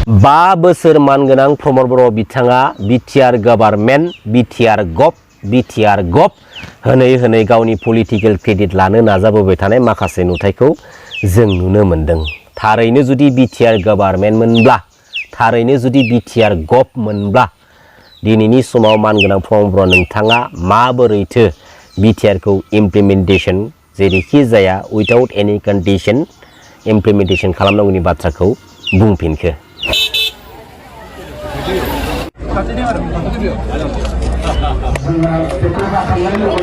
5 बोसोर मानगोनां प्रमद बर' बिथाङा बिटिआर गभार्नमेन्ट बिटिआर गभ होनै गावनि पलिटिकेल क्रेडिट लानो नाजाबोबाय थानाय माखासे नुथायखौ जों नुनो मोनदों। थारैनो जुदि बिटिआर गभार्नमेन्ट मोनब्ला थारैनो जुदि बिटिआर गभ मोनब्ला दिनैनि समाव मानगोनां प्रमद बर' नोंथाङा माबोरैथो बिटिआर खौ इमप्लिमेन्टेसन जेरैखि जाया उइदाउट एनि कन्डिशन इमप्लिमेन्टेसन खालामनांगौनि बाथ्राखौ बुंफिनखो।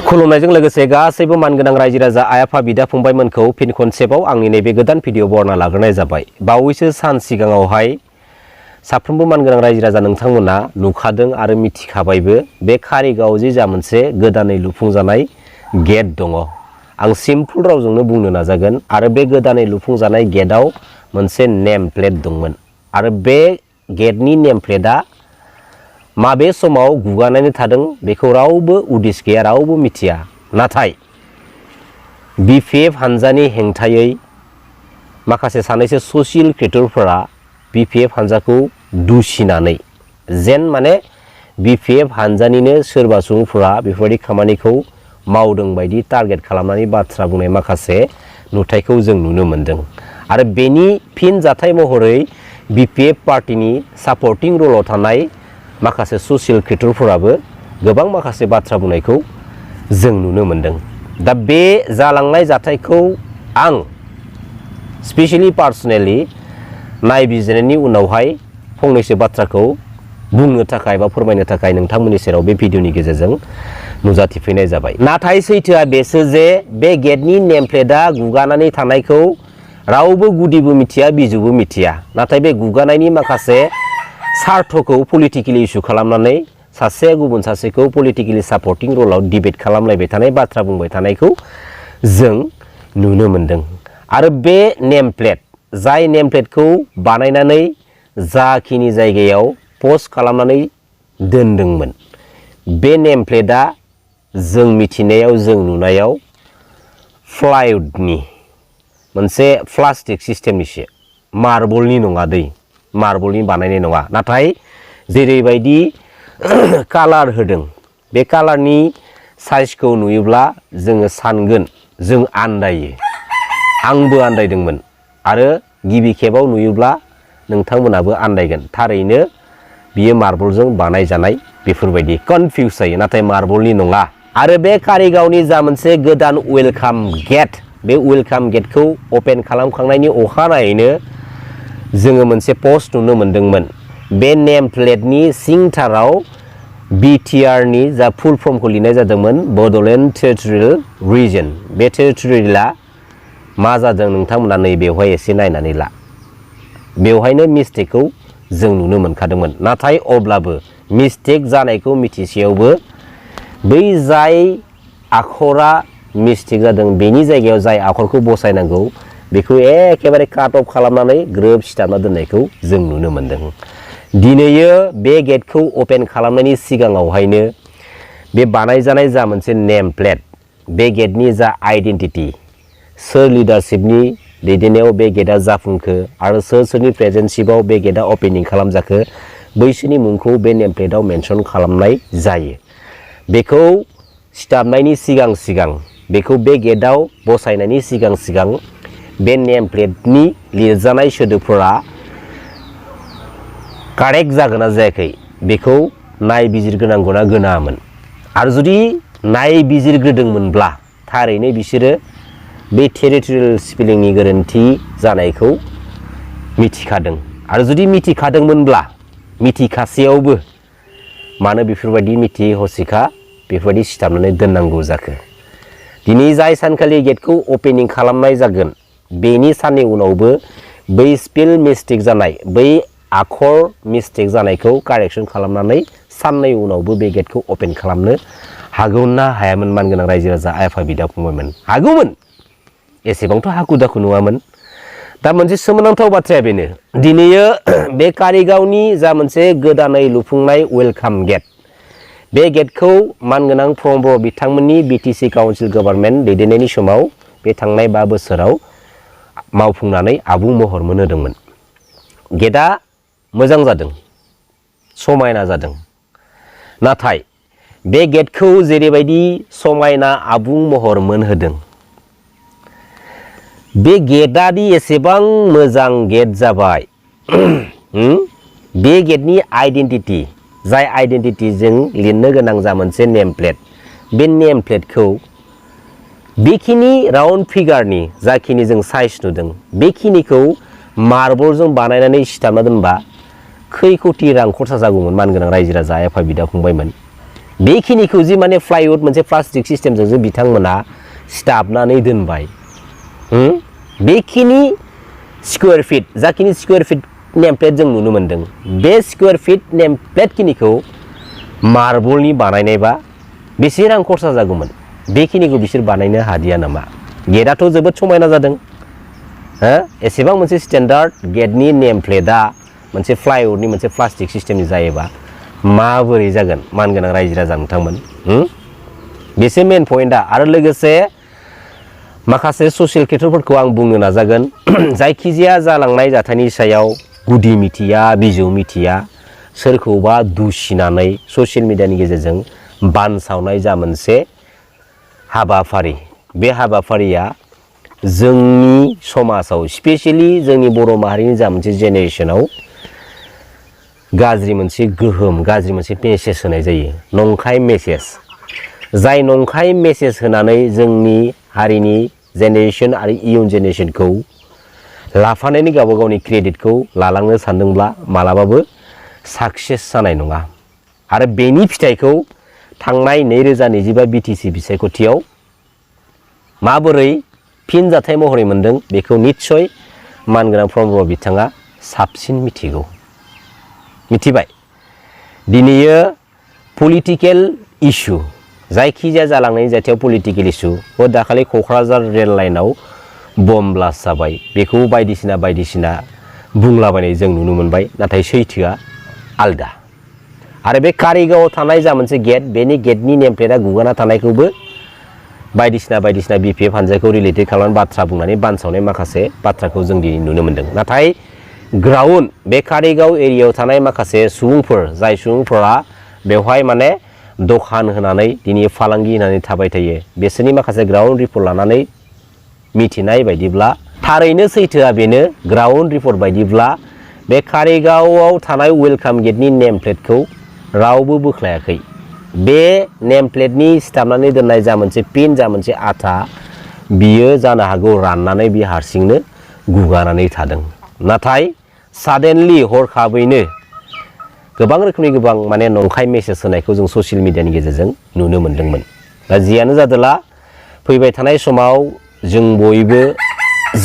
खुलुमनायजों लोगोसे गासैबो मानगोनां रायजो राजा आइ आफा बिदा फंबायमोनखौ फिन खनसेबाव आंनि नैबे गोदान भिडिअ बरना लाग्रोनाय जाबाय। बावैसो सान सिगाङावहाय साफ्रोमबो मानगोनां रायजो राजा नोंथांमोना नुखादों आरो मिथिखाबायबो बे कारिगाव जे जा मोनसे गोदानै लुफुंजानाय गेट दङ। आं सिम्पल रावजोंनो बुंनो नाजागोन आरो बे गोदानै लुफुंजानाय गेटआव मोनसे नेम प्लेट दंमोन आरो बे गेटनि नेम प्लेटआ माबे समाव गुगानानै थादों बेखौ रावबो उदिस गैया, रावबो मिथिया। नाथाय बिपिएफ हानजानि हेंथायै माखासे सानैसो ससियेल क्रिएटरफोरा बिपिएफ हानजाखौ दुसिनानै जेन माने बिपिएफ हानजानिनो सोरबा सुबुंफोरा बेफोरबायदि खामानिखौ मावदों बायदि टारगेट खालामनानै बाथ्रा बुंनाय माखासे नुथायखौ जों नुनो मोनदों आरो बेनि फिन जाथाय महरै बिपिएफ पार्टीनि सापर्टिं रलाव थानाय माखासे ससियेल क्रिएटरफोराबो गोबां माखासे बाथ्रा बुंनायखौ जों नुनो मोनदों। दा बे जालांनाय जाथायखौ आं स्पेशली पार्सनेलि नायबिजिरनायनि उनावहाय फंनैसो बाथ्राखौ बुंनो थाखाय बा फोरमायनो थाखाय नोंथांमोननि सेराव बे भिडिअनि गेजेरजों नुजाथिफैनाय जाबाय। नाथाय सैथोआ बेसो जे बे गेटनि नेम प्लेटआ गुगानानै थानायखौ रावबो गुदिबो मिथिया बिजौबो मिथिया। नाथाय बे गुगानायनि माखासे सार्थखौ पलिटिकेलि इस्यु खालामनानै सासे गुबुन सासेखौ पलिटिकेलि सापर्टिं रलाव डिबेट खालामलायबाय थानाय बाथ्रा बुंबाय थानायखौ जों नुनो मोनदों। आरो बे नेम प्लेट जाय नेम प्लेटखौ बानायनानै जाखिनि जायगायाव पस्ट खालामनानै दोनदोंमोन बे नेम प्लेटआ जों मिथिनायाव जों नुनायाव प्लाइवुडनि मोनसे प्लास्टिक सिस्टेमनिसो, मार्बलनि नङा दै, मार्बलनि बानायनाय नङा। नाथाय जेरैबायदि कालार होदों बे कालारनि साइजखौ नुयोब्ला जोङो सानगोन, जों आन्दायो, आंबो आन्दायदोंमोन आरो गिबि खेबाव नुयोब्ला नोंथांमोनाबो आन्दायगोन। थारैनो बियो मार्बलजों बानायजानाय बेफोरबायदि कनफिउस जायो, नाथाय मार्बलनि नङा। आरो बे कारिगावनि जा मोनसे गोदान वेलकाम गेट बे वेलकाम गेटखौ अपेन खालामखांनायनि अखानायैनो जोङो मोनसे पस्ट नुनो मोनदोंमोन। बे नेम प्लेटनि सिंथाराव बिटिआरनि जा फुल फर्मखौ लिरनाय जादोंमोन बड'लेण्ड टेरिटरियेल रिजन। बे टेरिटरियेला मा जादों नोंथांमोना नैबेवहाय एसे नायनानै ला। बेवहायनो मिस्टेकखौ जों नुनो मोनखादोंमोन। नाथाय अब्लाबो मिस्टेक जानायखौ मिथिसेयावबो बै जाय आखरा मिस्टेक जादों बेनि जायगायाव जाय आखरखौ बसायनांगौ बेखौ एखेबारे काट अफ खालामनानै ग्रोब सिथाबना दोननायखौ जों नुनो मोनदों। दिनैयो बे गेटखौ अपेन खालामनायनि सिगाङावहायनो बे बानायजानाय जा मोनसे नेम प्लेट बे गेटनि जा आइडेन्टिटि सोर लिडारशिपनि दैदेननायाव बे गेटआ जाफुंखो आरो सोरनि प्रेजेन्टशिपआव बे गेटआ अपेनिं खालामजाखो बैसोरनि मुंखौ बे नेम प्लेटआव मेनसन खालामनाय जायो। बेखौ सिथाबनायनि सिगां बेखौ बे गेटआव बसायनायनि सिगां बे नेम प्लेटनि लिरजानाय सोदोबफोरा कारेक्ट जागोन ना जायाखै बेखौ नायबिजिरग्रोनांगौना गोनाङामोन। आरो जुदि नायबिजिरग्रोदोंमोनब्ला थारैनो बिसोरो बे टेरिटरियेल स्पेलिंनि गोरोन्थि जानायखौ मिथिखादों। आरो जुदि मिथिखादोंमोनब्ला मिथिखासेयावबो मानो बेफोरबायदि मिथियै हसिखा बेफोरबायदि सिथाबनानै दोननांगौ जाखो। दिनै जाय सानखालि गेटखौ अपेनिं खालामनाय जागोन बेनि साननै उनावबो बै स्पेल मिस्टेक जानाय बै आखर मिस्टेक जानायखौ कारेक्सन खालामनानै साननै उनावबो बे गेटखौ अपेन खालामनो हागौना हायामोन मानगोनां रायजो राजा आइ आफा बिदा फंबायमोन? हागौमोन, एसेबांथ' हाखु दाखु नङामोन। दा मोनसे सोमोनांथाव बाथ्राया बेनो दिनैयो बे कारिगावनि जा मोनसे गोदानै लुफुंनाय वेलकाम गेट बे गेटखौ मानगोनां प्रमद बर' बिथांमोननि बिटिसि काउन्सिल गभार्नमेन्ट दैदेननायनि समाव बे थांनाय 5 बोसोराव मावफुंनानै आबुं महर मोनहोदोंमोन। गेटआ मोजां जादों समायना जादों नाथाय बे गेटखौ जेरैबायदि समायना आबुं महर मोनहोदों बे गेटआदि एसेबां मोजां गेट जाबाय बे गेटनि आइडेन्टिटी जाय आइडेन्टिटीजों लिरनो गोनां जा मोनसे नेम प्लेट बे नेम प्लेटखौ बेखिनि राउन्ड फिगारनि जाखिनि जों साइज नुदों बेखिनिखौ मार्बलजों बानायनानै सिथाबना दोनबा खै कोटि रां खरसा जागौमोन मानगोनां रायजो राजा आइ आफा बिदा फंबायमोन बेखिनिखौ जि माने फ्लाइवुड मोनसे प्लास्टिक सिस्टेमजों बिथांमोना सिथाबनानै दोनबाय बेखिनि स्क्वायर फिट जाखिनि स्क्वायर फिट नेम प्लेट जों नुनो मोनदों बे स्क्वायर फिट नेम प्लेट खिनिखौ मार्बलनि बानायनायबा बेसे रां खरसा जागौमोन बेखिनिखौ बिसोर बानायनो हादिया नामा गेटआथ' जोबोद समायना जादों एसेबां मोनसे स्टेन्डार्ड गेटनि नेम प्लेटआ मोनसे फ्लाइवुडनि मोनसे प्लास्टिक सिस्टेमनि जायोबा माबोरै जागोन मानगोनां रायजो राजा नोंथांमोन बेसो मेन पइन्टआ आरो लोगोसे माखासे ससियेल खेथ्रफोरखौ आं बुंनो नाजागोन जायखिजाया जालांनाय जाथायनि सायाव गुदि मिथिया बिजौ मिथिया सोरखौबा दुसिनानै ससियेल मिडियानि गेजेरजों बानसावनाय जा मोनसे हाबाफारि बे हाबाफारिया जोंनि समाजाव स्पेशली जोंनि बर' माहारिनि जा मोनसे जेनेरेशनाव गाज्रि मोनसे गोहोम गाज्रि मोनसे मेसेज होनाय जायो नंखाय मेसेज जाय नंखाय मेसेज होनानै जोंनि हारिनि जेनेरेशन आरो इयुन जेनेरेशनखौ लाफानायनि गावबा गावनि क्रेडिटखौ लालांनो सानदोंब्ला मालाबाबो साक्सेस जानाय नङा आरो बेनि फिथाइखौ थांनाय 2025 बिटिसि बिसायख'थियाव माबोरै फिन जाथाय महरै मोनदों बेखौ निस्सय मानगोनां प्रम'द बिथाङा साबसिन मिथिगौ मिथिबाय दिनैयो पलिटिकेल इशु जायखिजाया जालांनायनि जाथायाव पलिटिकेल इशु दाखालि क'क्राझार रेल लाइनाव बम ब्लास्ट जाबाय बेखौ बायदिसिना बुंलाबायनाय जों नुनो मोनबाय नाथाय सैथोआ आलदा आरो बे कारिगावआव थानाय जा मोनसे गेट बेनि गेटनि नेम प्लेटआ गुगाना थानायखौबो बायदिसिना बिपिएफ हानजाखौ रिलेटेड खालामनानै बाथ्रा बुंनानै बानसावनाय माखासे बाथ्राखौ जों दिनै नुनो मोनदों नाथाय ग्राउन्ड बे कारिगाव एरियायाव थानाय माखासे सुबुंफोर जाय सुबुंफोरा बेवहाय माने दखान होनानै दिनै फालांगि होनानै थाबाय थायो बिसोरनि माखासे ग्राउन्ड रिपर्ट लानानै मिथिनाय बायदिब्ला थारैनो सैथोआ बेनो ग्राउन्ड रिपर्ट बायदिब्ला बे कारिगावआव थानाय वेलकाम गेटनि नेम प्लेटखौ रावबो बोख्लायाखै बे नेम प्लेटनि सिथाबनानै दोननाय जा मोनसे पिन जा मोनसे आथा बियो जानो हागौ राननानै बे हारसिंनो गुगानानै थादों नाथाय साडेनलि हरखाबैनो गोबां रोखोमनि गोबां माने नंखाय मेसेज होनायखौ जों ससियेल मिडियानि गेजेरजों नुनो मोनदोंमोन दा जियानो जादोला फैबाय थानाय समाव जों बयबो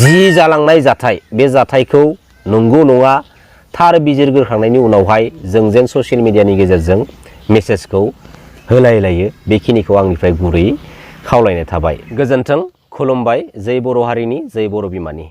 जि जालांनाय जाथाय बे जाथायखौ नंगौ नङा थार बिजिरग्रोखांनायनि उनावहाय जों जेन ससियेल मिडियानि गेजेरजों मेसेजखौ होलायलायो बेखिनिखौ आंनिफ्राय गुरैयै खावलायनाय थाबाय गोजोन्थों खुलुमबाय जै बर' हारिनि जै बर' बिमानि